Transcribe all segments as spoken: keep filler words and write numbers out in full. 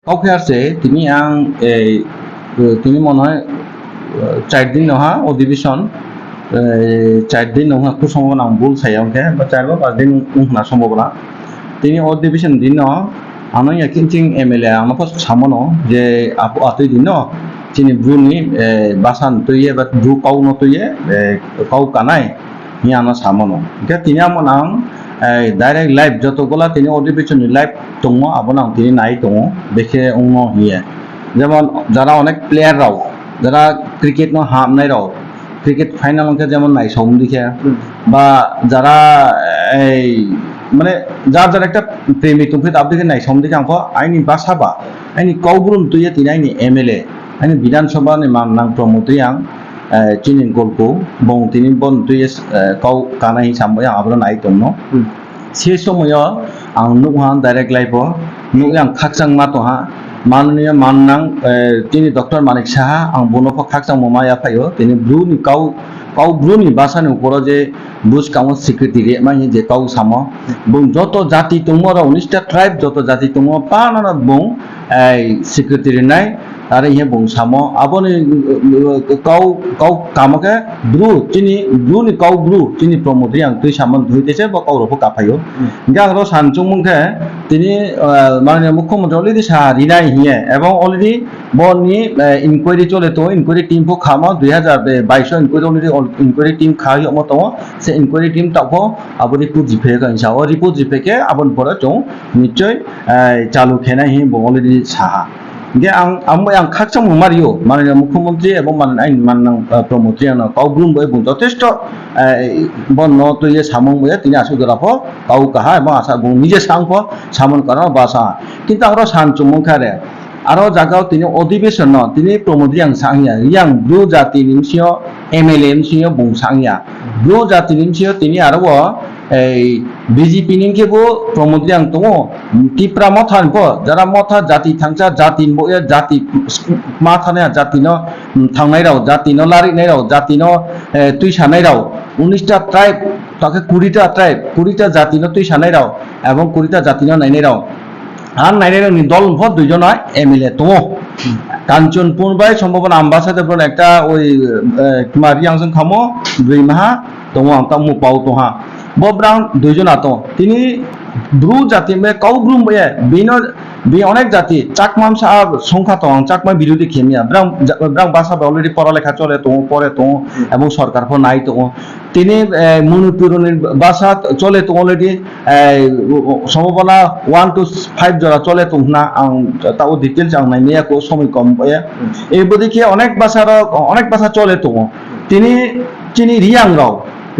Kau khe ar se, tini ang, tini মনে হয়, চার দিন no ha অধিবেশন, চার দিন no ha, খুব সম্ভবত ang ভুল sa ya ong khe, ba চার ba পাঁচ দিন ong khna সম্ভবত. Tini অধিবেশন din no, ang no ya khe chini M L A ang no pho samo no, je atoi din no, chini Bru ni basa ni tui ye, ba Bru kau no tui ye, kau kanai, hing ye ang no samo no. Hing khe tini amo ang direct live joto gola tini অধিবেশন ni live tongmo, abo no ang tini nai tong ou, bekhe ongmo hing ye. যেমন যারা অনেক player rao, যারা cricket no hamnai rao, cricket final ong khe যেমন naisom di khe, ba যারা, মানে, যার যার একটা প্রেমী tong phi, abo di khe naisom di khe ang pho aini basa ba, aini Kaubru ni tui ye tini aini M L A, aini বিধানসভা ni mannang Pramod Reang, chini Golku, bung tini bo ni tui ye kau kanai hing samo ya, abo no nai tong no. Se সময় yo ang nuh ha direct live wo, nuh ye ang khakchang ma tong ha, মাননীয় mannang, tini Doctor Manik Saha, ang bung no pho khakchangmo ma yaphai ou, tini Bru ni kau, Kaubru ni basa ni উপর wo je buskang wo স্বীকৃতি ri mai hing je kau samo, bung joto jati tongmo rao, উনিশটা tribe joto jati tongmo pano no bung স্বীকৃতি ri nai, are hing ye bung samo, abo ni kau, kau kamo khe Bru, chini Bru ni Kaubru, chini Pramod Reang tui samo ni thoi te se bo kau rao pho kaphai ou. Hing khe ang ro san chungmung khe, tini মাননীয় মুখ্যমন্ত্রী already sa ri nai hing ye, এবং already bo ni inquiry chole tong ou, inquiry team pho khamo, দুই হাজার বাইশ wo inquiry, already inquiry team kha yagmo tong ou, se inquiry team taoh pho abo report riphe khe, hing sa ou, report riphe khe abo ni পর wo chung নিশ্চয় চালু khe nai hing bung already sa ha. Hing khe ang, ang bai ang khakchangmo ma ri ou, মাননীয় মুখ্যমন্ত্রী এবং আইন mannang Pramod Reang no Kaubru bai bung যথেষ্ট, bo no tui ye samung bai ye tini asuh jora pho kau kaha, এবং asa bung নিজে sa ong pho samung karon ba sa ha. কিন্তু ang ro san chungmung khe are, aro zaga wo tini অধিবেশন no tini Pramod Reang sa ong ya, Reang Bru jati ni bsing yo, M L A bsing yo bung sa ong ya. Bru jati ni bsing yo tini aro wo B J P ni khebu Pramod Reang tong ou, Tipra Motha ni pho, যারা Motha jati thangsa, jati ni bo ye, jati ma thanai ha, jati no thangnai rao, jati no larinai rao, jati no tuisanai rao, উনিশটা tribe, ta khe কুড়িটা tribe, কুড়িটা jati no tuisanai rao, এবং কুড়িটা jati no nainai rao. Ar nainai rao ni dol pho দুইজন M L A tong ou. Kanchanpur bai সম্ভবত Ambasa de bro একটা ওই, tma Reang jang khamo, Broimaha tong ou, ang tamo pau tong ha. Bo brang দুইজন tong ou. Tini Bru jati bai Kaubru bai ye, bini, bini অনেক jati, Chakma bsa songkha tong, ang Chakma বিরোধী khe mi ya. Brang, brang basa bai already পড়ালেখা চলে tong ou, পড়ে tong ou, এবং সরকার pho nai tong ou. Tini Manipur ni basa চলে tong already, সম্ভাবনা one to five jora চলে tong hna ang taoh details ang naimai ya kho, সময় কম bai ye. Bodei khe অনেক basa চলে tong ou. Tini chini Reang rao,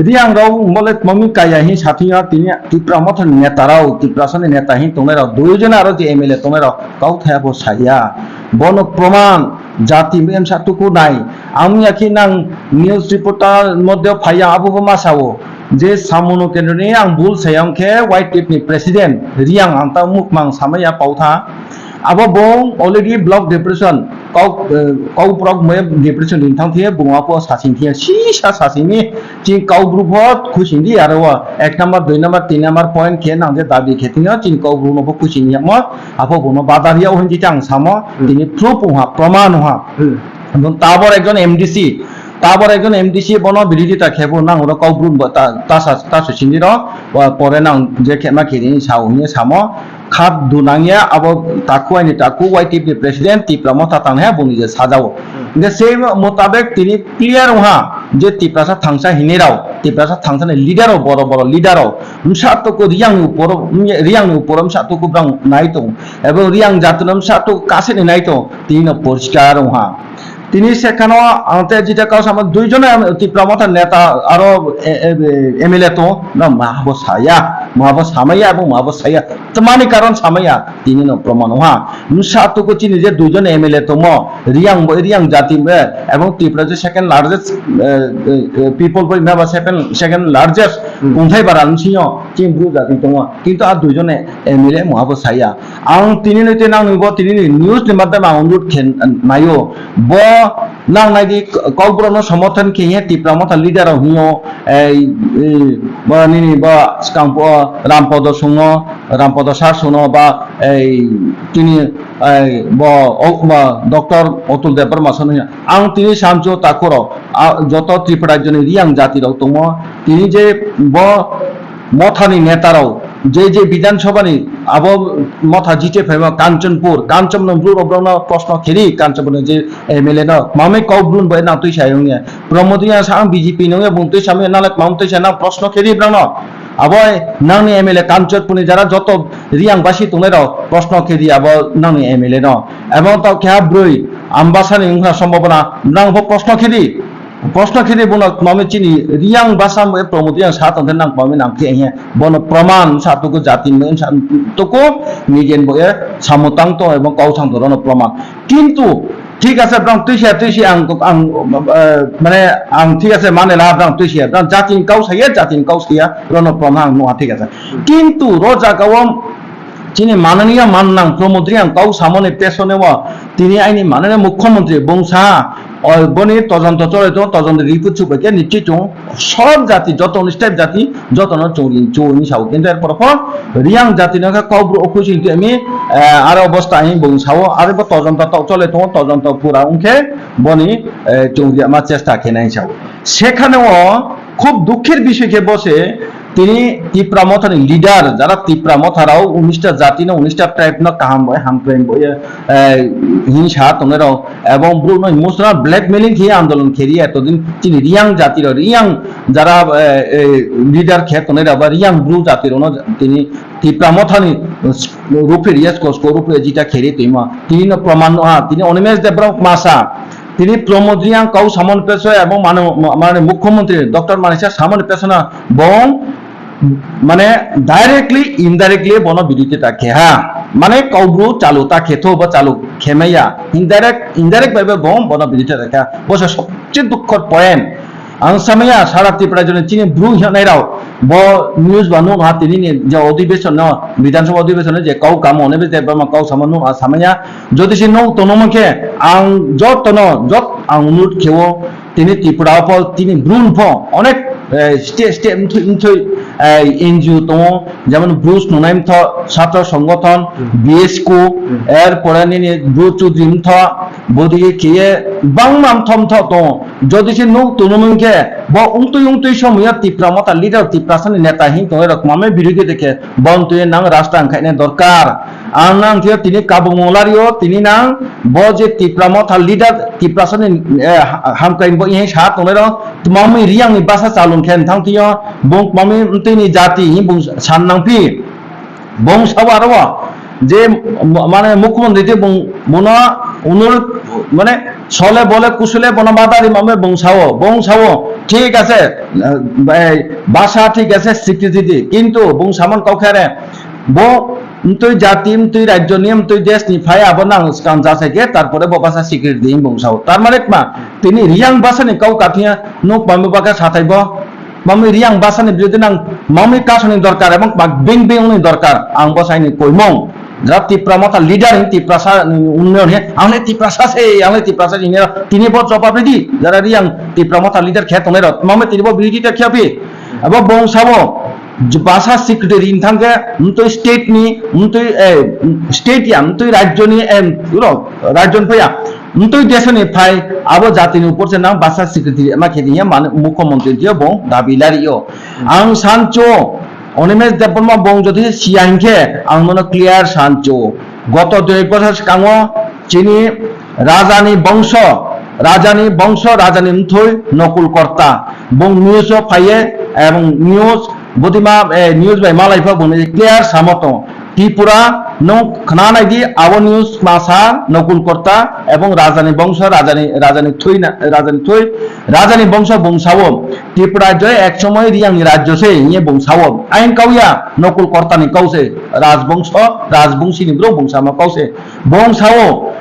Reang rao bo le tma mi kaya hing sa thing yo, tini Tipra Motha ni neta rao, Tiprasa ni neta hing tongnai rao, দুইজন aro je M L A tongnai rao kauthai pho sa ya. Bo no প্রমাণ, jati bsa tuku nai. Ang ya khe nang news reporter মধ্যে phai ya, abo bo ma sa ou. Je Samono kendro ni ang ভুল sa ya ong khe Y T F ni president Reang ang ta mukmang samai ya pau tha. Abo bung already block depression, kau, kau prok moi depression ni thanng thing ye bung abo sasing thing ye, sisa sasing mi, chini Kaubru pho khuising di, aro wo এক number, দুই number, তিন number point khe nang je দাবি khe thing yo, chini Kaubru no pho khuising yagmo, abo bung no বাধা ri ya hing di ang samo, tini proof ong ha, প্রমাণ ong ha. Tabor একজন M D C, tabor একজন M D C bo no বিরোধিতা khe bo nang ro Kaubru ta, ta sa, ta susing di ro, পরে nang je khema khe di sa hing ye samo, khap dunang ye abo takhu aini takhu Y T F ni president Tipra Motha tangnai ha bung ni je saja ou. Hing khe se মোতাবেক tini clear ong ha je Tiprasa thangsa hingnai rao, Tiprasa thangsa ni leader rao, বড় বড় leader rao, bsa tuku Reang ni উপর, Reang ni উপর bsa tuku brang nai tong, এবং Reang jati no bsa tuku kase ni nai tong, tini no পরিষ্কার ong ha. Tini সেখানে ang te jita kau samo দুইজন Tipra Motha neta aro M L A tong, na ma bo sa ya, ma bo samai ya, এবং ma bo sa ya. Tma ni কারণ samai ya, tini no প্রমাণ ong ha. Bsa tuku chini je দুইজন M L A tongmo, Reang bo, Reang jati bo, এবং Tripura je second largest people bo, ma ba second, second largest Kongthai bara ni sing yo chini Bru jati tong ou. Kintu a dui jon ni M L A mungha bo sa ya. Ang tini ni tei nang ni bo tini ni news ni madhyam ang onurod khe nai ou. Bo nang nai di, Kaubru no somorthon khe ye Tipra Motha leader rao hing ou, ei, ei, bo nini bo skang pho Rampodo sung no, Rampodo sir sung no ba, ei, tini, ei, bo, o, bo Doctor Atul Debbarma sung no. Ang tini samchu takhu rao, a, joto Tripura rajyo ni Reang jati rao tongmo, tini je bo Motha ni neta rao, je je Bidhan Sabha ni abo Motha jite phaimo Kanchanpur, Kanchanpur ni Bru rao brao no proshno khe di, Kanchanpur ni je M L A no, mamai Kaubru bo nang tuisa ong ye. Pramod Reang sa ang B J P ni ong ye bung tuisa mi nang le mamai tuisa nang proshno khe di brao no. Abo nang ni M L A Kanchanpur ni jara joto Reang basi tongnai rao proshno khe di abo nang ni M L A no. Ebong taoh keha broi Ambasa ni ongkha sombhabona nang pho proshno khe di. Proshno khe di bung no mamai chini Reang basa bo Pramod Reang sa tong khe nang mamai nang khe ye. Bo no proman sa tuku jati ni sa tuku migen bo ye samung tang tong ebong kau thang tong rao no proman. Kintu, thik ase, brang tuisa tuisi ang, ang, eh, mane, ang thik ase, mane la, brang tuisa, brang jati ni kau sa ya, jati ni kau sa ya, rao no proman ang nuh ha, thik ase. Kintu, ro jaga wo, chini mananiya mannang Pramod Reang kau samo ni pesone wo, tini aini mananiya mukhyamantri bung sa ha, o, boni todonto chole tong, todonto report suh bai khe nichi chung, sob jati, joto ni step jati, joto no chung ri, chung ni sao. Kintu er por pho, Reang jati no khe Kaubru opposition tui mi, eh, aro obosta hing bung sao, aro bo todonto taoh chole tong, todonto pura ong khe, boni, eh, chung ri ma chesta khe nai sao. Sekhane wo, khub dukhir bisoi khe bo se, tini Tipra Motha ni leader, jara Tipra Motha rao, unis ta jati no, unis ta tribe no kaham bo ye, hamkrai bo ye, eh, hingsa tongnai rao, ebong brouh no emotional blackmailing khe ye andolon khe ri ye, todin chini Reang jati rao, Reang jara, eh, eh, leader khe tongnai rao ba Reang Bru jati rao no tini Tipra Motha ni, eh, ruphri ri ye, sko, sko ruphri ye jita khe ri toimo. Tini no proman nuh ha, tini Animesh Debbarma sa, tini Pramod Reang kau samo ni peso ebong mane, mane mukhyamantri Doctor Manik Saha samo ni peso no bung, mane directly, indirectly bono বিরোধিতা khe ha. Mane Kaubru chalu ta khe thou, bo chalu khe mai ya. Indirect, indirect bai bo bung bono বিরোধিতা khe ha. Bo se sobcheye dukhor point. Ang samai ya, sara Tripura rajyo ni chini Bru hingnai rao, bo news ba nuh ha tini ni je অধিবেশন no, বিধানসভা অধিবেশন no je kau kamo, Animesh Debbarma kau samo nuh ha samai ya. Jodi se nuh tongmo khe, ang joto no, jot ang onurod khe ou, tini Tripura pho, tini Bru pho, onek, eh, state, state mthoi, mthoi, eh, N G O tong ou, যেমন Bru snungnai mtho, ছাত্র সংগঠন, BSCO, এর পরে nini Bru Chaudhary mtho, bodei khe ye bangma mtho mtho tong ou. Jodi se nuh tongmo khe, bo ongtui ongtui somoi yo Tipra Motha leader, Tiprasa ni neta hing tongnai rao mamai বিরোধিতা khe, bo ongtui nang রাস্তা ongkhainai দরকার. Ang nang thing yo tini kabung mung lari ou, tini nang bo je Tipra Motha leader, Tiprasa ni, eh, ha-, hamkrai bo hing sa tongnai rao, tma mi Reang ni basa chalung khe thanng thing yo, bung tma mi mtui ni jati hing bung san nangphi. Bung sao aro wo, je, m-, mane mukhyamantri tei bung, bung no onurod, mane sole bole kusule bono madari mame bung sao, bung sao, ঠিক আছে, eh, basa ঠিক আছে স্বীকৃতি di, kintu bung samon kau khe re, bo mtui jati, mtui rajyo ni, mtui desh ni phai abo nang skang jasai khe, তারপরে bo basa স্বীকৃতি di hing bung sao. তার মানে tma, tini Reang basa ni kau kathing ya, nuh mame ba khe sathai bo, mami Reang basa ni বিরোধী nang, mami kaso ni দরকার, ebong kma bing bing ni দরকার, ang bo sai ni koimung. Jara Tipra Motha leader hing Tiprasa ni উন্নয়ন he, ang le Tiprasa se, ang le Tiprasa se hing ye, tini bo জবাব ri di, jara Reang Tipra Motha leader khe tongnai rao, mami tini bo বিরোধিতা khe phi. Abo bung sao, basa স্বীকৃতি ri thanng khe, mtui state ni, mtui, eh, state ya, mtui rajyo ni, eh, rajyo ni phai ya, mtui desh ni phai, abo jati ni উপর se nang basa স্বীকৃতি ma khe di hing ye, mane mukhyamantri thing yo bung দাবি lari ou. Ang sanchu, Animesh Debbarma bung jodi siya hing khe, ang nono clear sanchu. গত দুই এক বছর skang wo chini রাজা ni বংশ, রাজা ni বংশ, রাজা ni mthoi Nakul Korta, bung news wo phai ye, ebong news, bodei ma, eh, news bai malai pho bung ni clear samo tong. Tripura, nung khna nai di, abo news ma sa Nakul Korta, ebong রাজা ni বংশ, রাজা ni, রাজা ni mthoi na, রাজা ni mthoi, রাজা ni বংশ bung sao, Tripura je এক সময় Reang ni রাজ্য se hing ye bung sao. Aing kau ya, Nakul Korta ni kau se, রাজবংশ, Rajbanshi ni brouh bung samo kau se. Bung sao,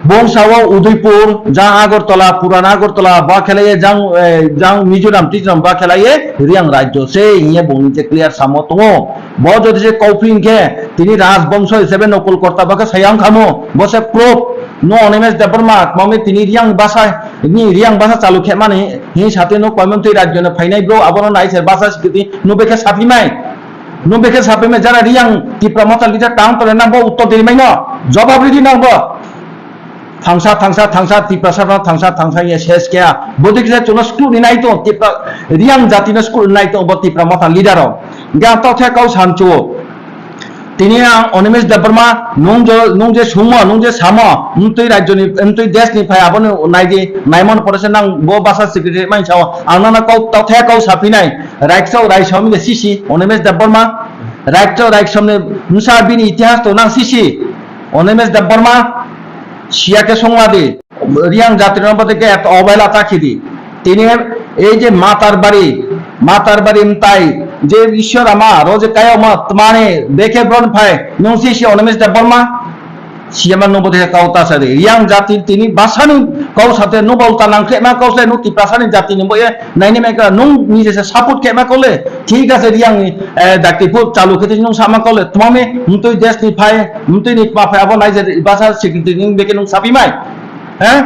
Bung sao Udaipur, jang Agartala, Puran Agartala, ba khelai ye jang, eh, jang Mizoram, Tizoram ba khelai ye Reang rajyo se hing ye bung ni je clear samo tong ou. Bo jodi se kauphi hing khe, tini rajbongso hisab e nokol korta ba khe sayang khamo, bo se proof. No Animesh Debbarma, tma mi tini Reang basa, ni Reang basa chalu khe mani, hing sa tei no koimon tei rajyo no phainai bro, abo no nai se basa sikriti, no bekhe saphi mai. No bekhe saphi mai, jara Reang Tipra Motha leader tang tole nang bo uttor di mai no, jobab ri di nang bo. Thangsa, thangsa, thangsa, Tiprasa no thangsa, thangsa ye ses khe a. Bodei khe chung no scrutiny nai tong, Tipra, Reang jati no scrutiny nai tong, bo Tipra Motha leader rao. Hing khe ang taoh the kau sanchu ou. Tini ang Animesh Debbarma, nung je, nung je sungmo, nung je samo, mtui rajyo ni, mtui desh ni phai abo no nai di, naimon pore se nang bo basa sikriti mai sao, ang nang no kau, taoh the kau saphi nai, Raikchao Raisom ni sisi, Animesh Debbarma, Raikchao Raisom ni bsa bini itihas to nang sisi, Animesh Debbarma, siya khe songla di, Reang jati no bo de khe eto obhela ta khe di. Tini ei je Matarbari, Matarbari mtai, je Iswar ama, ro je kayama, tmani, bekhe bron phai, nung sisi Animesh Debbarma, siyama nung bo de khe kau ta sa di. Reang jati tini basa ni kau sa the, nung bo ta nang khe ma kau se, nung Tiprasa ni jati ni bo ye, naini mai kha, nung nije se support khe ma kau le, thik ase Reang ni, eh, dakti phu chalu khe tini nung sama kau le, tma mi, mtui desh ni phai, mtui ni kma phai, abo nai je basa sikriti ni bekhe nung saphi mai. He?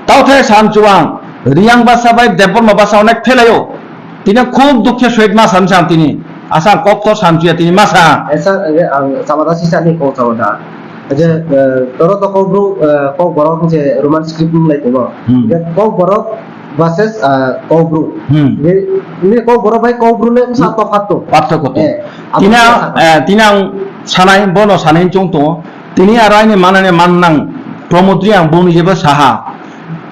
Taoh the sanchu ang, Reang basa bai Debbarma basa onek phelai ou. Tini khub dukhe soit ma san sa tini. Asa ang kok to sanchu ya tini ma sa. Esa, eh, ang sama da sisa ni kau sao da. Je, eh, toro to Kokborok, eh, Kokborok je Roman script ni lai tong ou. Hmm. Je Kokborok versus, eh, Kokbru. Hmm. Je, ni Kokborok bai Kokbru le bsa topha tong. Pathoko tong. Eh, tini ang, eh, tini ang sanai, bono sanai chung tong ou. Tini aro aini manani mannang Pramod Reang bung ni jebo saha.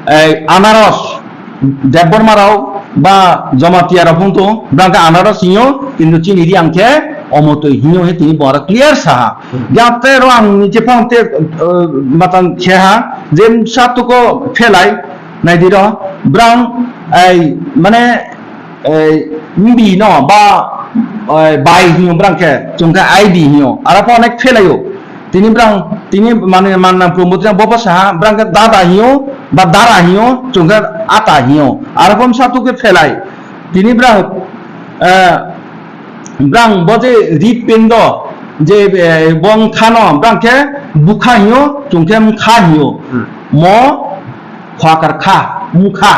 Eh, anaros, Debbarma rao ba Jamatia rao phung tong, brang khe anaros hing ou, kintu chini Reang khe omotoi hing ou he tini bung aro clear saha. Jate ro ang ni je phang te, eh, matang khe ha, je bsa tuko phelai, nai di ro, brang, ai, mane, eh, mbi no ba, eh, bai hing ou brang khe, chung khe I D hing ou, aro pho onek phelai ou. Tini brang, tini mane mannang Pramod Reang bo pho saha, brang khe dada hing ou, ba dara hing ou, chung khe ata hing ou. Aro pho bsa tuko phelai. Tini brang, eh, brang bo je Hripindo, je, eh, bongtha no, brang khe bukha hing ou, chung khe mkha hing ou. Hmm. Mo, khoakar kha, mkha.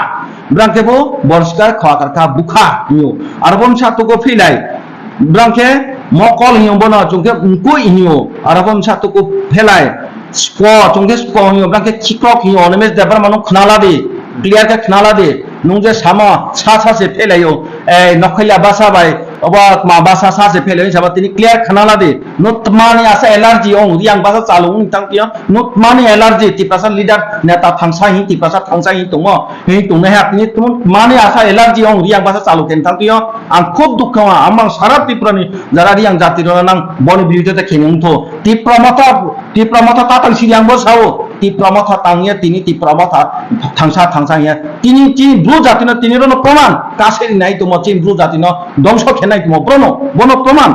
Brang khe bo borskar khoakar kha, bukha hing ou. Aro pho bsa tuko phelai. Brang khe mokol hing ou bono, chung khe mkoih hing ou. Aro pho bsa tuko phelai. Spo, chung khe spo hing ou, brang khe khikrok hing ou, Animesh Debbarma no khna la di, clear khe khna la di. Nung je samo, sa sa se phelai ou, eh, Nokhaila basa bai, obo tma basa sa se phelai ou, sabo tini clear khna la di. No tmani asa allergy ong, Reang basa chalu ong tang tio, no tmani allergy, Tiprasa leader, neta thangsa hing, Tiprasa thangsa hing tongmo, hing tongnai ha, tini tmani asa allergy ong, Reang basa chalu khe tang tio, ang khub dukha ha, ang mang sara Tripura ni jara Reang jati rao nang boni biruddhe ta khe ni ong tho. Tipra Motha, Tipra Motha ta tang siri ang bo sao, Tipra Motha tang ye tini Tipra Motha thangsa thangsa ye. Tini chini Bru jati no tini ro no proman, kase ri nai tongmo chini Bru jati no dongso khe nai tongmo bro no, bono proman.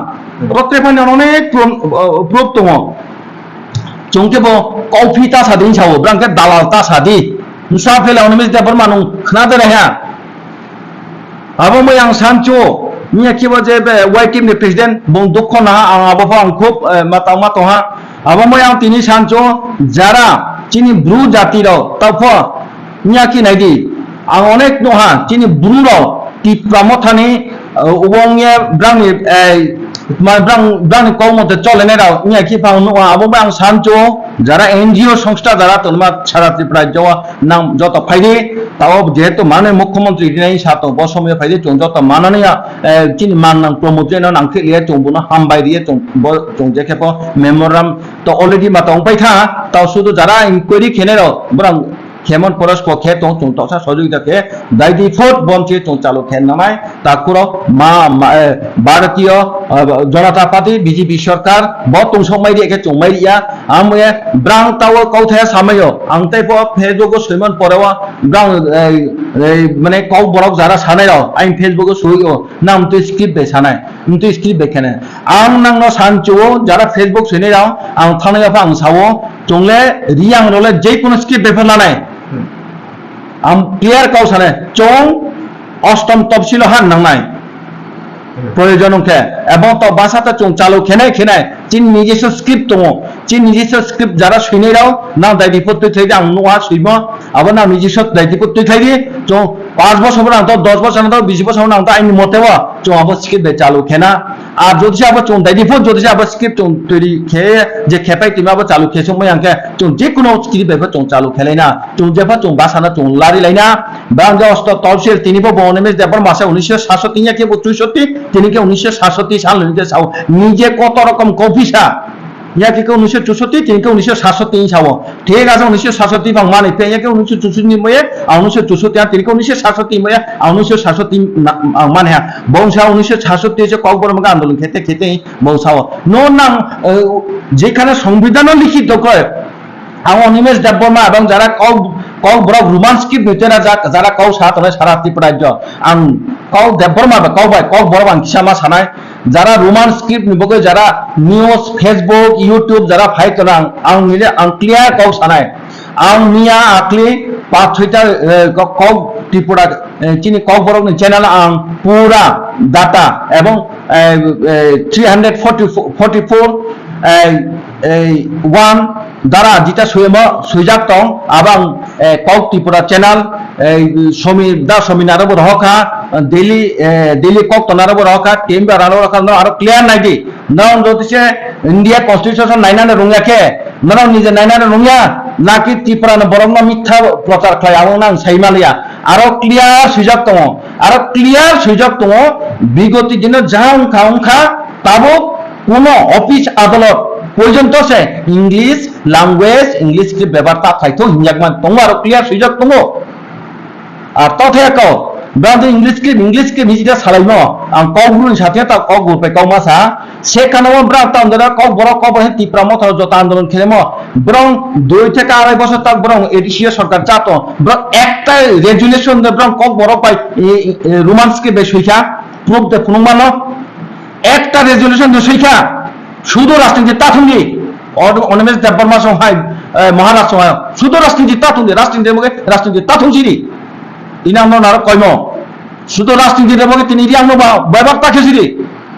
Ro trephani no onek prom-, eh, proof tong ou. Chung khe bo kauphi ta sa di sao, brang khe dalal ta sa di. Bsa phelai Animesh Debbarma nung khna de nai ha. Abo moi ang sanchu, miya khe bo je be Y T F ni president, bung dukho na ha, ang abo pho ang khub, eh, matang ma tong ha. Abo moi ang tini sanchu, jara chini Bru jati rao, taoh pho, miya khe nai di, ang onek nuh ha, chini Bru rao, Tipra Motha ni, eh, wong ye brang ni, eh, ma-, brang, brang ni kau mote chole nai rao, miya khe pha ang nuh ha, abo moi ang sanchu, jara N G O songstha jara tongma sara Tripura rajyo wo, nang joto phai di, tao jehetu mane mukhyamantri rinai sa tong, bo somoy yo phai di, chung joto manani ya, eh, chini mannang Pramod Reang no nang khe liya, chung bung no hambai ri ye, chung bo, chung je khe pho memorandum to already ma tong pai tha, tao sudu jara inquiry khenai rao, brang khemon poros ko khe tong, chung toksa sojogita khe, dai di phot bon che chung chalu khe nangnai, takhu rao ma, ma, eh, Bharatiya, eh, Janata Party, B J P sorkar, bo tungsok mai ri khe chung mai ri ya, Amo ye brang tao kauthai samai yo, ang tei pho Facebook o soimon pore o, brang, eh, eh, mane Kokborok jara sanai rao, aini Facebook o soi o, nang mtui script bai sanai, mtui script bai khenai. Ang nang no sanchu o, jara Facebook soinai rao, ang thanai ya pha ang sa o, Chung le Reang rao le je kuno script bai pho lanai. Ang clear kau sanai, chung ostom topsil o ha nangnai. Proyojon ong khe, ebong to basa to chung chalu khenai khenai, chini nijiso script tongo, chini nijiso script jara soinai rao, nang daidi pho tuikhlai di, ang nuh ha soimo, abo nang nijiso daidi pho tuikhlai di, chung panch bosor bo nang to, dos bosor nang to, bis bosor nang to, aini mote o, chung abo script bai chalu khena. Ar jodi se abo chung daidi pho, jodi se abo script chung toiri khe, je khepai timo abo chalu khe songmai ang khe, chung je kuno script bai pho chung chalu khelai na, chung jepho chung basa no chung lari lai na. Bang je osto topsil, tini pho bo Animesh Debbarma se unisho satsoti ya khe bo chuisoti, tini khe unisho satsoti sal ni khe sao, nije koto rokom kauphi sa. Ya khe khe unisho chuisoti, tini khe unisho satsoti sao. Thik ase, unisho satsoti bang mani phe, ya khe unisho chuisoti ni moye, ang unisho chuisoti, ang tini khe unisho satsoti moye, ang unisho satsoti ang mani ha. Bongsa unisho satsoti se Kokborok andolon khete khete bongsa o. No nang, eh, jekhane সংবিধান o লিখিত khe, ang Animesh Debbarma ebong jara Kok, Kokborok Roman script ni tera jara kau sa tongnai sara Tripura rajyo. Ang kau Debbarma bai kau bai Kokborok ang kisa ma sanai. Jara Roman script ni bagwi jara news, Facebook, YouTube jara phai tongnai ang, ang nile ang clear kau sanai. Ang miya akli path soita, eh, Kok Tripura, eh, chini Kokborok ni channel ang pura data ebong, eh, eh, three hundred forty-four, forty-four, eh, eh, one dara jita soimo soijak tong, abang, eh, Kok Tripura channel, eh, somi da somi naro bo rohokha, daily, eh, daily kok tongnaro bo rohokha, temba rano rohokha, no aro clear nai di. Nang jodi se India constitution nainani rungya khe, nang nije nainani rungya, naki Tripura ni borok no mitha prochar khlai, abo nang sai maliya. Aro clear swijak tongo, aro clear swijak tongo, bigoti dino ja wngkha wngkha, tabuk kuno office adalot porjonto se English language, English script bebohar ta khaitho hinjakman tongo, aro clear swijak tongo. Ar tothe kau, brang de English script, English script hiji da salaimo, ang Kokbru ni sathe ta Kokbru pai kau ma sa, se khana o brang ta andolon Kokborok, Kokborok he Tipra Motha joto andolon khelemo, brang dui theke arai bosor tak brang A D C o sorkar chato, brang ekta resolution de brang Kokborok pai, e, e, Roman script bai soikha, proof de phunuk mano, ekta resolution de soikha, sudu rajniti ta thung di, Od-, Animesh Debbarma song hai, eh, Maharaj song hai, sudu rajniti ta thung di, rajniti de moge, rajniti ta thung siri. Tini ang no naro koimo. Sudu rajniti de moge tini Reang no ba, bebak ta khe siri.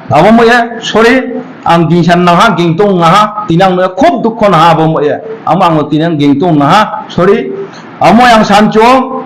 Abo moye, sorry, ang gingsan nang ha, gingtong nang ha, tini ang no khub dukho nang ha, abo moye. Amo ang no tini ang gingtong nang ha, sorry. Amo ang sancho,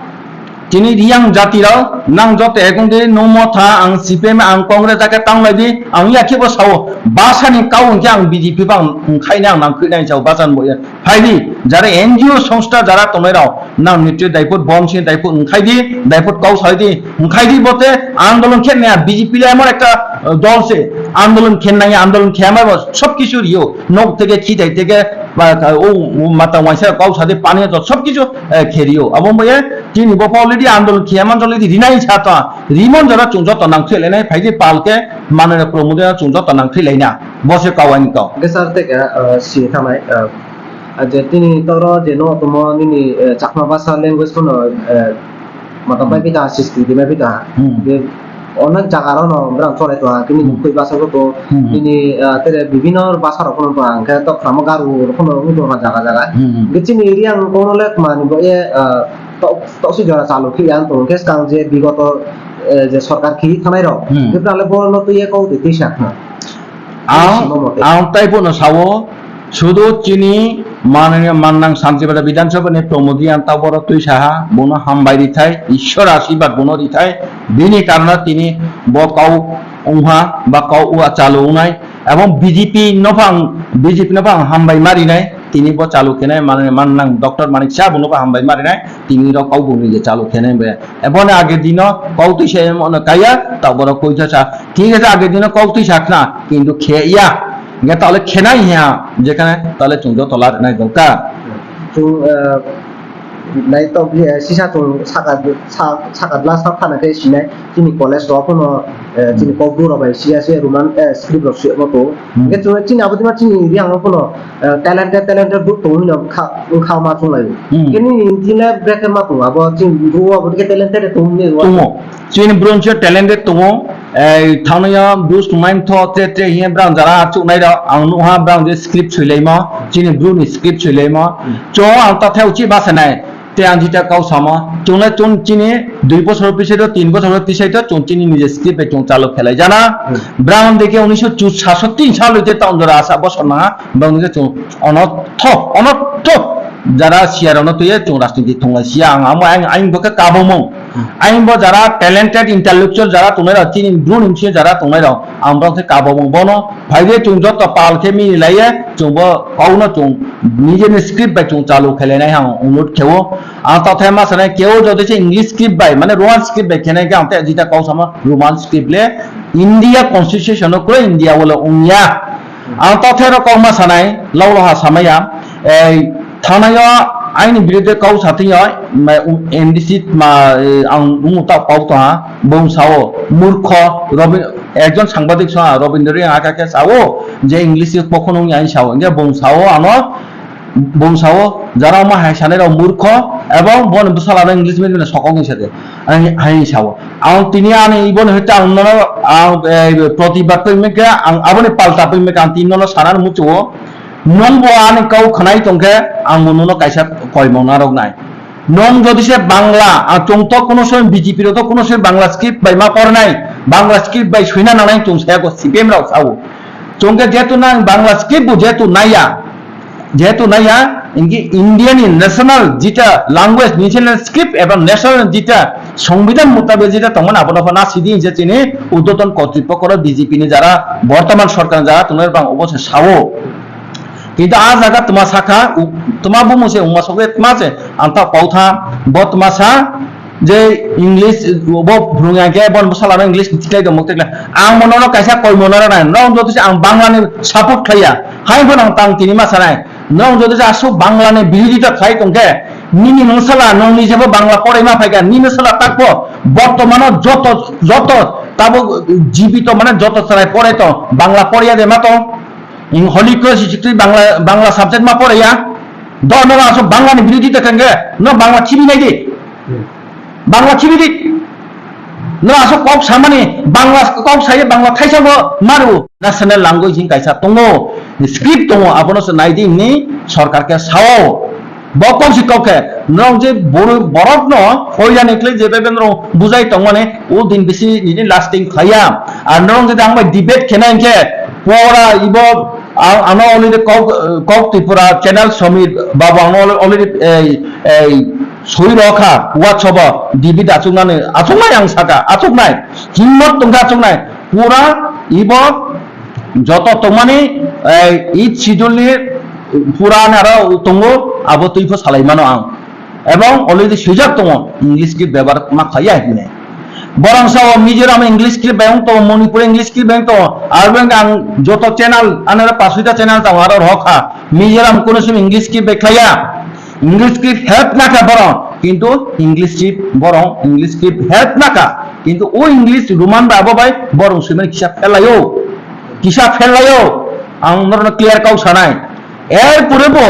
Chini Reang jati rao, nang joto ekong di, nung Motha, ang C P M, ang Congress, ake tanglai di, ang ya khe bo sao, basa ni kau hing khe ang B J P bang, ang khai nai, ang nang khui nai sao, basa ni bo ya. Phai di, jara N G O songstha jara tongnai rao, nang nitri daiput, bom sini daiput, ang khai di, daiput kau sai di, ang khai di bote, andolon khe nai, B J P le emon ekta, eh, dol se, andolon khe nai, andolon khe amai bo, sob kisu rio, nok theke, khithai theke, ba, o, o, mata waisa kau sade, pani to, sob kisu, eh, khe rio. Abo bo ye, Tini bo pho already andolon khe man already rinai sa ta, rimon jora chung joto nang thrilai nai, phai di pal khe, manoi rok promo de chung joto nang thrilai na, bo se kau ani kau. Hingke sir, tei khe, ah, si thangnai, ah, ah, je tini toro je no tomo nini, eh, Chakma basa language phono, eh, mata pai pita, sisti di mai pita. Hmm. Je onek jaga rok no brang cholai tong ha, tini hmm. Khui basa photo, hmm. Tini, ah, tere bibino basa rok phono tong ha, hingke to khlamo Garo rok phono wng tong ha jaga jaga. Hmm. Hingke chini Reang kono le kma ni bo ye, ah, Tok, tok si jora chalu khe yang tong khe skang je bigoto, eh, je sorkar khe thanai rok. Hmm. Khe brale bo no twi ye kau twi twi sa khna. Ang, simo mote. Ang tai phuno sao, sudu chini manani mannang Santipada Bidhan Sabha ni Pramod Reang ta boro twi sa ha, bono hambai rithai, Ishwar ashirbad bono rithai, bini karona tini bo kau ongha, ba kau ua chalu ongnai, Ebong B J P no pho ang, B J P no pho ang hambai ma rinai, tini bo chalu khenai, mane, mannang Doctor Manik Saha bo no pho hambai ma rinai, tini rok kau bung ni je chalu khenai be. Ebong ni age dino kau twi se mo no kaya, ta borok koi sa sa. Thik ase age dino kau twi sa khna, kintu khe ya. Nge tale khenai ya, jekhane tale chung joto la rinai dong ka. Chung, eh, Nai tok, eh, sisa chung saka, sa-, saka glass sa thana khe sinai, chini college rok phono, eh, chini kok bru rok bai siya se Roman, eh, script rok suyamo tongo. Hmm. Hingke chung chini abo dima chini Reang rok phono, eh, talented, talented bru tongo hino kha, wngkha ma chung lai. Hmm. Khe nini thile brekhe ma tongo, abo chini bru abo dike talented tongo hini. Tongo. Chini bru se talented tongo. Ei, thangnai yo Bru snungmai mtho tre tre hing ye brang jara achouhnai rao, ang nuh ha brang je script soilaimo, chini Bru ni script soilaimo. Chung ang tathai uchih ma sanai, te ang jita kau samo. Chung le chung chini dui bosor pisai to, tin bosor pisai to, chung chini nije script bai chung chalu khelai jana. Brang de khe উনিশশো চুয়াত্তর সাল hoite taoh jora asa bosor nang ha, brang de khe chung onotho, onotho jara siya rao no tui ye chung rajniti thunglai siya. Ang amo ang, ang bo khe kabomung. Ang bo jara talented intellectual jara tongnai rao, chini Bru ni bsing jara tongnai rao, ang brang khe kabomung bono. Phai de chung joto pal khe mini lai ye, chung bo kau no chung nije ni script bai chung chalu khelai nai ang অনুরোধ khe ou. Ang tathai ma sanai keu jodi se English script bai, mane Roman script bai khenai khe ang te jita kau samo Roman script le India constitution no kroi India wo le ong ya. Ang tathai ro kau ma sanai, laulo ha samai ya. Ei, thangnai yo aini birudhe kau sa thing yo, ma, NDC ma, eh, ang bung ta pau tong ha, bung sao, murkho, Robin-, ekjon sangbadik sa, Robindro Reang aka khe sao, je English khe pokho nung ya sao, hingkhe bung sao, ano, bung sao, jara ma hai sanai rao murkho, ebong boni bsala no English medium no sokong hing sa de, ang hai sao. Ang tini ani iboni hoite ang nono, ang, eh, protibad poi mekhe, ang aboni palta poi mekhe, ang tini nono sana muchu ou. Nung bo ani kau khnai tong khe, ang bo nono kaisa koimung narok nai. Nung jodi se Bangla, ang chung to kuno somoi BJP rao to kuno somoi Bangla script bai ma pornai, Bangla script bai soina nangnai chung saya ko CPM rao sao. Chung khe jehetu nang Bangla script bo jehetu naiya, jehetu naiya, hingkhe India ni national jita language, national script eba national jita সংবিধান মোতাবেক jita tongmani abo no pho na sidi hing se chini ঊর্ধ্বতন কর্তৃপক্ষ rao BJP ni jara বর্তমান সরকার ni jara tongnai bang obo se sao. Kintu a jaga tma sakha, u-, tma bumung se ongma sokle tma se ang ta pau tha, bo tma sa, je English, bo brung yang khe, bo bsala no English ni tikhlai tongmo tikhlai. Ang bo nono kaisa koimung narok nai, nrao jodi se ang Bangla ni support khlai ya, hai bo nang tang tini ma sanai. Nrao jodi se asuh Bangla ni birodita khlai tong khe, nini nung sala, nung ni jebo Bangla porai ma phai kha, nini sala takbo, bortomano joto, joto, tabo jibito mane joto chrai porai tong, Bangla porai ya de ma tong. Holy Cross Institute Bangla, Bangla subject ma porai ya. Do no asuh Bangla ni birodita khe, no Bangla khibi nai di. Bangla khibi di. No asuh kok samani Bangla kok sa ye Bangla thaisa bo maru. National language hing kaisa tongo, script tongo, abo no se nai di hing sorkar khe sao. Bo kok si kok khe, nrao je boro-, borok no hoirani khlai je bebe nrao bujai tongmani, o din bisi nini lasting khlai ya. Ar nrao jodi ang bai debate khe nai hing khe, pora ibo ang, ano already kok, kok Tripura channel Somir babu ang already, ei, ei, soi rokha, WhatsApp o debate achuknani, achuknai ang saka, achuknai. Himmot tongkha achuknai. Pura ibo joto tongmani, ei, eighth schedule ni pura naro tongo, abo tui pho salai mano ang. Ebong already swijak tongo, English script bebohar ma khlai ya hing ye. Borong sao Mizoram English script bai ong tongo, Manipur English script bai ong tongo, aro beng ang joto channel, anara paswita channel tongo, aro rokha. Mizoram kuno sum English script bai khlai ya. English script help nakha borong, kintu English script borong, English script help nakha. Kintu o English Roman bai abo bai borong swimani kisa fail lai ou. Kisa fail lai ou. Ang norno clear kau sanai. Er pore bo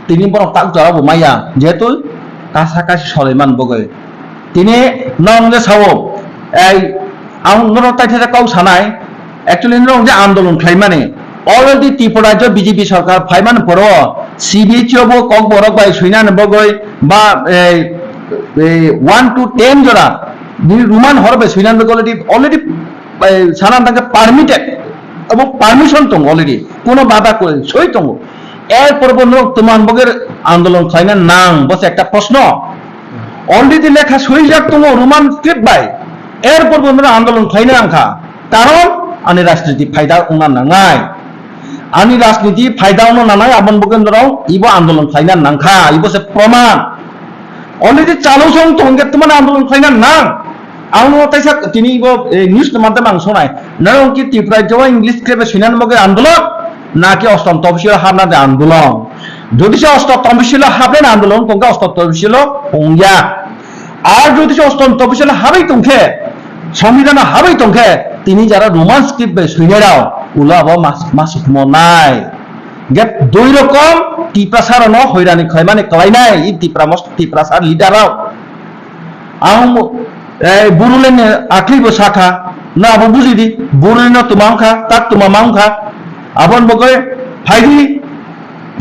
tini borok tak jora bo maya, jehetu kasa kasi solaiman bogoi. Tini nong je sao, ei, ang norok taithaisa kau sanai, actually norok je andolon khlaimani, already Tripura rajyo BJP sorkar phaimani poro, CBHE bo kokborok bai soinani bogoi, ba, ei, ei, one to ten jora, ni Roman hor bai soinani bogoi already, already bai sana tangkhe permitted, abo permission tongo already, kuno bada koi soi tongo. Er pore bo norok tman bogor andolon khlaina nang, bo se ekta proshno. Already lekha soijak tongo Roman script bai, er pore bo norok andolon khlaina nangkha. Karon ani rajniti phaida ongna nangnai. Ani rajniti phaida ongna nangnai, aboni bogor norok ibo andolon khlaina nangkha, ibo se proman. Already chalo song tong hingke tmani andolon khlaina nang. Ang no taisa tini bo, eh, news ni madhyam ang sonai. Nang ki Tripura jora English kre be sinan moge andolon, na ki ostom topsil hapna de andolon. Jodi se ostom topsil hapna andolon, tongke ostom topsil ongya. Ar jodi se ostom topsil habai tongke, Sombidhan habai tongke, tini jara Roman script be soinai rao, ulo abo mas, mas monai. Gap dui rokom Tiprasa rao no hoirani khlaimani klainai, i Tipra mos, Tiprasa leader rao. Ang, eh, Bodoland ni akhli bo sakha, Nrao abo buji di, buri no tma ong kha, tak tma ma ong kha. Abo ni bagoi phai di,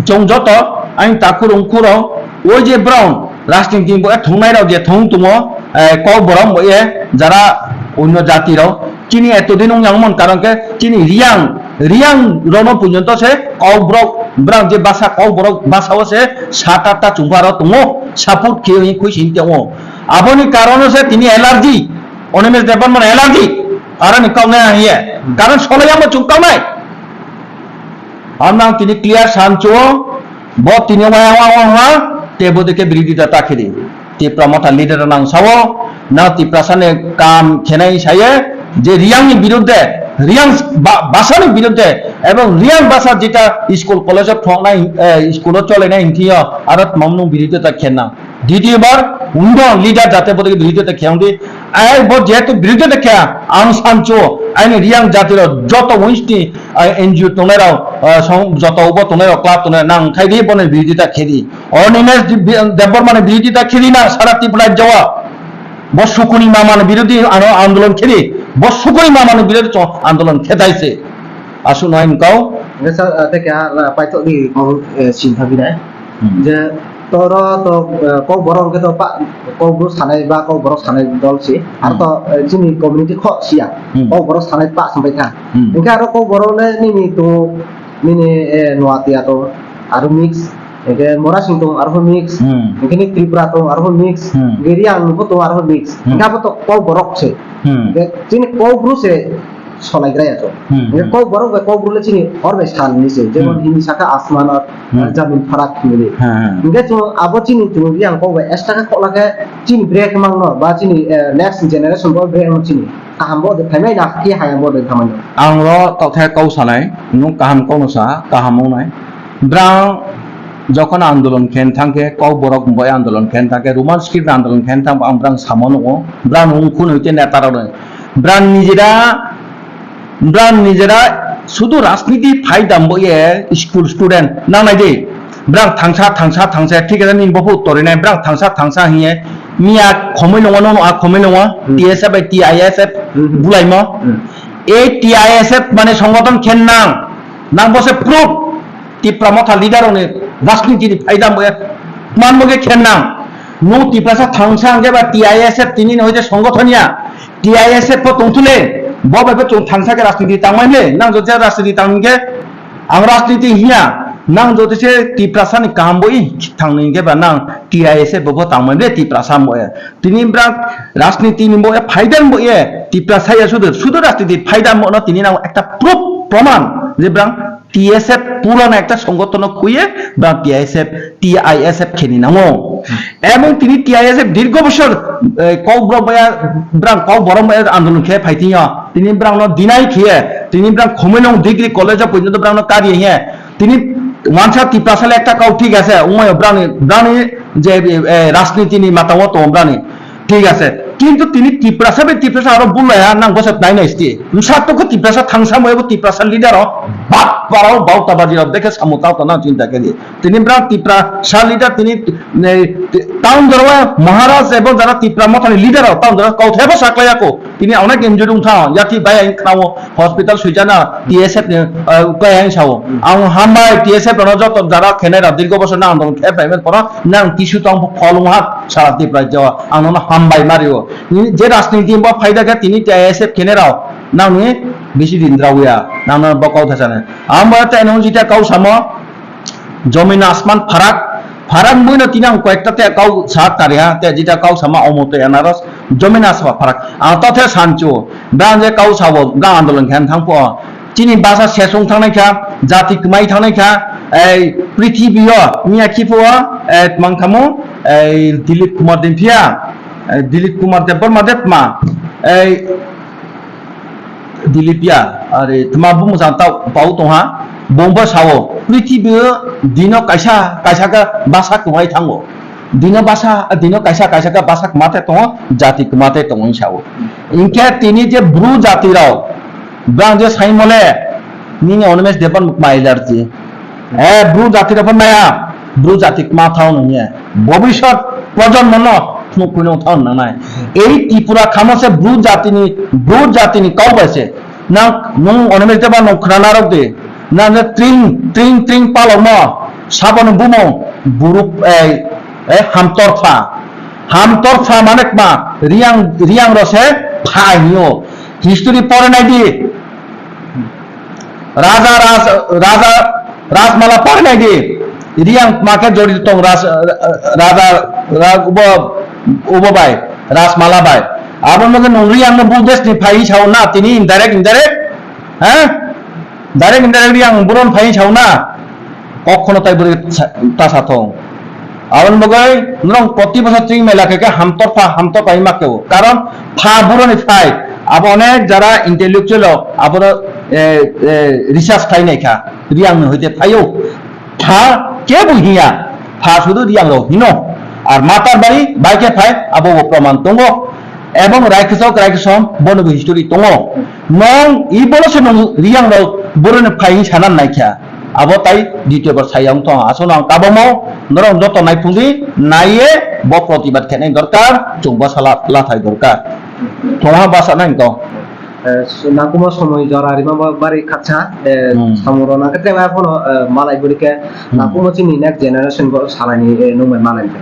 chung joto, aini takhu rung khu rao, oi je brao, rajniti bo thungnai rao je thung tongmo, eh, Kokborok bo ye, jara onyo jati rao, chini etodin ong yang mon karon khe, chini Reang, Reang rao no porjonto se Kokborok, brao je basa Kokborok basa wo se sat atta chungpha rao tong ou, support khe hing khuisoing tong ou. Abo ni karon wo se tini allergy, Animesh Debbarma no allergy, aro ni kau nai hing ye. Karon solai yamo chung kau nai. Aro nang tini clear sanchu, bo tini waya wang wang ha, te bo dei khe birodita ta khe di. Tipra Motha leader nang sa ou, nang Tiprasa ni kam khenai sa ye, je Reang ni birudde, Reang ba-, basa ni birudde, ebong Reang basa jeta school college o phongnai, eh, school o cholai nai hing thing yo, aro tmam nung birodita khe nang. Didi bar, undo leader jate bo dei khe birodita khe ong di, ai bo jehetu birodita khe, ang sanchu, aini Reang jati rao joto uinsni, ah, N G O tongnai rao, ah, song-, joto ubo tongnai rao, club tongnai rao, nang khai di, bo ni birodita khe di. Animesh Deb-, Debbarma ni birodita khe di nang sara Tripura rajyo wo. Bo sukuni mama ni birodhi ano andolon khe di. Bo sukuni mama ni birodhi chung andolon khe dai se. Asuh no aini kau. Hingkhe sir, ah, tei keha, ah, paithak di kau, eh, sintha binai. Hmm. Je toro to, eh, Kokborok hingkhe to pa-, Kokborok sanai ba Kokborok sanai dol se. Aro to, eh, chini community kho siya. Hmm. Kokborok sanai pa sampai tha. Hmm. Hingkhe aro Kokborok le nini to, nini, eh, Noatia to, aro mix. Hingkhe Morasing tong, aro pho mix. Hmm. Hingkhe ni Tripura tong, aro pho mix. Hmm. Hingkhe Reang pho tong, aro pho mix. Hmm. Hingkhe abo to Kokborok se. Hmm. Hingkhe chini Kokbru se solaigra ya to. Hmm, hingkhe hmm. Kokborok bai Kokbru le chini hor bai sal ni se. Jemon hmm. Hindi sakha asman ar hmm. Jamin pharak hingmani. Hmm, hmm. Hingkhe chung abo chini chung Reang kau bai extra khe khokla khe chini bre khe mang no, ba chini, eh, next generation bo bre no chini. Kaham bo de phaimai na khe hayam bo de thamai no. Ang ro tokthai kau sanai, nung kaham kau no sa, kaham ong nai. Brang jokhon andolon khe thang khe, Kokborok bai andolon khe thang khe, Roman script andolon khe thang, ang brang samo nuh ou, brang ongkhu noi te neta rao noi. Brang nijera, brang nijera sudu rajniti phaidam bo ye school student nang nai di. Brang thangsa, thangsa, thangsa, thik ase, nini bo pho uttor rinai, brang thangsa, thangsa hing ye, miya khomoi nung o, nono a khomoi nung o, hmm. T S F bai T I S F hmm. Bulaimo. Hmm. Ei T I S F mane songothon khe nang, nang bo se proof, Tipra Motha leader rao ni rajniti ni phaidam bo ye, man bo khe khe nang, nung Tiprasa thangsa hing khe ba T I S F tini ni hoite songothon ya, T I S F pho tongthu le, bo bai pho chung thangsa khe rajniti tangmai le, nang jodi rajniti tang hing khe, ang rajniti hing ya, nang jodi se Tiprasa ni kaham bo i thang ni hing khe ba nang T I S F bo pho tangmai le Tiprasa bo ye. Tini brang rajniti ni bo ye phaidam bo ye, Tiprasa ya sudu, sudu rajniti phaidam bo no tini nang ekta proof, proman, je brang T S F purano ekta songothon no khui ye, brang T I S F, T I S F khe ni nang ou. Ebong tini T I S F dirgho bosor, eh, Kokborok bai ya, brang Kokborok bai ya andolon khe phai thing yo. Tini brang no deny khe ye, tini brang Khumulwng Degree College o porjonto brang no kari ye. Tini wansa Tiprasa le ekta kau thik ase, ongmai yo brang ni, brang ni je, eh, rajniti ni matang wo tong brang ni. Thik ase. Kintu tini Tiprasa bai Tiprasa aro bulai ha, nang bo se nai nai sti. Bsa to khe Tiprasa thangsa mo ebo Tiprasa leader o, bap parao bauta baji rao dekhe samo tao to nang chinta khe di. Tini brang Tiprasa leader tini, eh, town jora Maharaj ebong jara Tipra Motha ni leader o, town jora kauthai bo saklai ya ko. Tini ang nai injury ong tha, yathi bai ang khnao, hospital suijana, T S F ni, eh, ukai ang sao. Ang hambai T S F rao no joto jara khenai rao dirgho bosor nang andolon khe phaimani poro, nang kisu tong pho pholung ha, sara Tipra jao, ang no hambai mari o. Tini je rajniti bo phaida khe tini T I S F khenai rao, nang ni bisi din rao ya, nang no bo kau tha sanai. Ang bo te nung jita kau samo, Jomin asman pharak, pharak boi no tini ang koyekta te kau sa kari ha, te jita kau sama omo te anaros, jomin asman pharak. Ang to the sanchu, brang je kau sabo, brang andolon khe thang pho. Chini basa sesung thangnai kha, jati kmai thangnai kha, ei prithibi yo, miya khi pho, ei tmang khamu, ei Dilip Kumar Dempia, ei Dilip Kumar Debbarma de tma, ei Dilip ya, are tma bumung sa tau pau tong ha, bung bo sao, prithibi o dino kaisa, kaisa khe basa kwmai thango. Dino basa, dino kaisa, kaisa khe basa kma te tongo, jati kma te tongo hing sao. Hingkhe tini je Bru jati rao, brang je saimo le, nini Animesh Debbarma kma allergy. Eh, Bru jati rao pho maya, Bru jati kma thao nung ye. Bobisot projonmo no, Nuhkhui no thanng nang nai. Ei Tripura khamo se Bru jati ni, Bru jati ni kau bai se. Nang nung onomel te ba nung khna narok de. Nang je tring, tring, tring palokmo. Sabo no bumung. Buru, ei, ei, Hamtorpha. Hamtorpha mane kma, Reang, Reang ro se pha hing ou. History pore nai di. Raja, Raj-, Raja, Rajmala pore nai di. Reang ma khe jori tong Raj-, Raja, Ra-, ubo, ubo bai, Rajmala bai. Abo no khe nung Reang no Buddhist ni phai hing sao na, tini indirect, indirect, ha? Direct, indirect Reang boro ni phai hing sao na. Kokhono tai boro sa-, ta sa thong. Aboni bagwi norok proti bosor tring mela khe khe Hamtorpha, Hamtorpha hima khe o. Karon pha boro ni phai. Abo onek jara intellectual rok aboro, eh, eh, research khlai nai kha. Reang ni hoite phai o. Pha kebo hiya. Pha sudu Reang rok hino. Ar Matarbari bai khe phai abo bo proman tongo. Ebong Raikisok, Raikisong bono bo history tongo. Nong i boro se nong Reang rok boro ni phai hing sana nai kha. Abo tai ditiyo bar saya ong tong. Aswk no ang kabomo, norok joto naiphung di, nai ye bo protibad khenai dorkar, chung bwsa la-, lathai dorkar. Thongha bwsa nai tong. Eh, s-, nangkukma somoi jora rima ba-, bari khakcha, eh, Hmm. samung rok nang khe tre ma phano, eh, malai bori khe, Hmm. nangkukma chini next generation bo salai ni, eh, nung bai malai ni.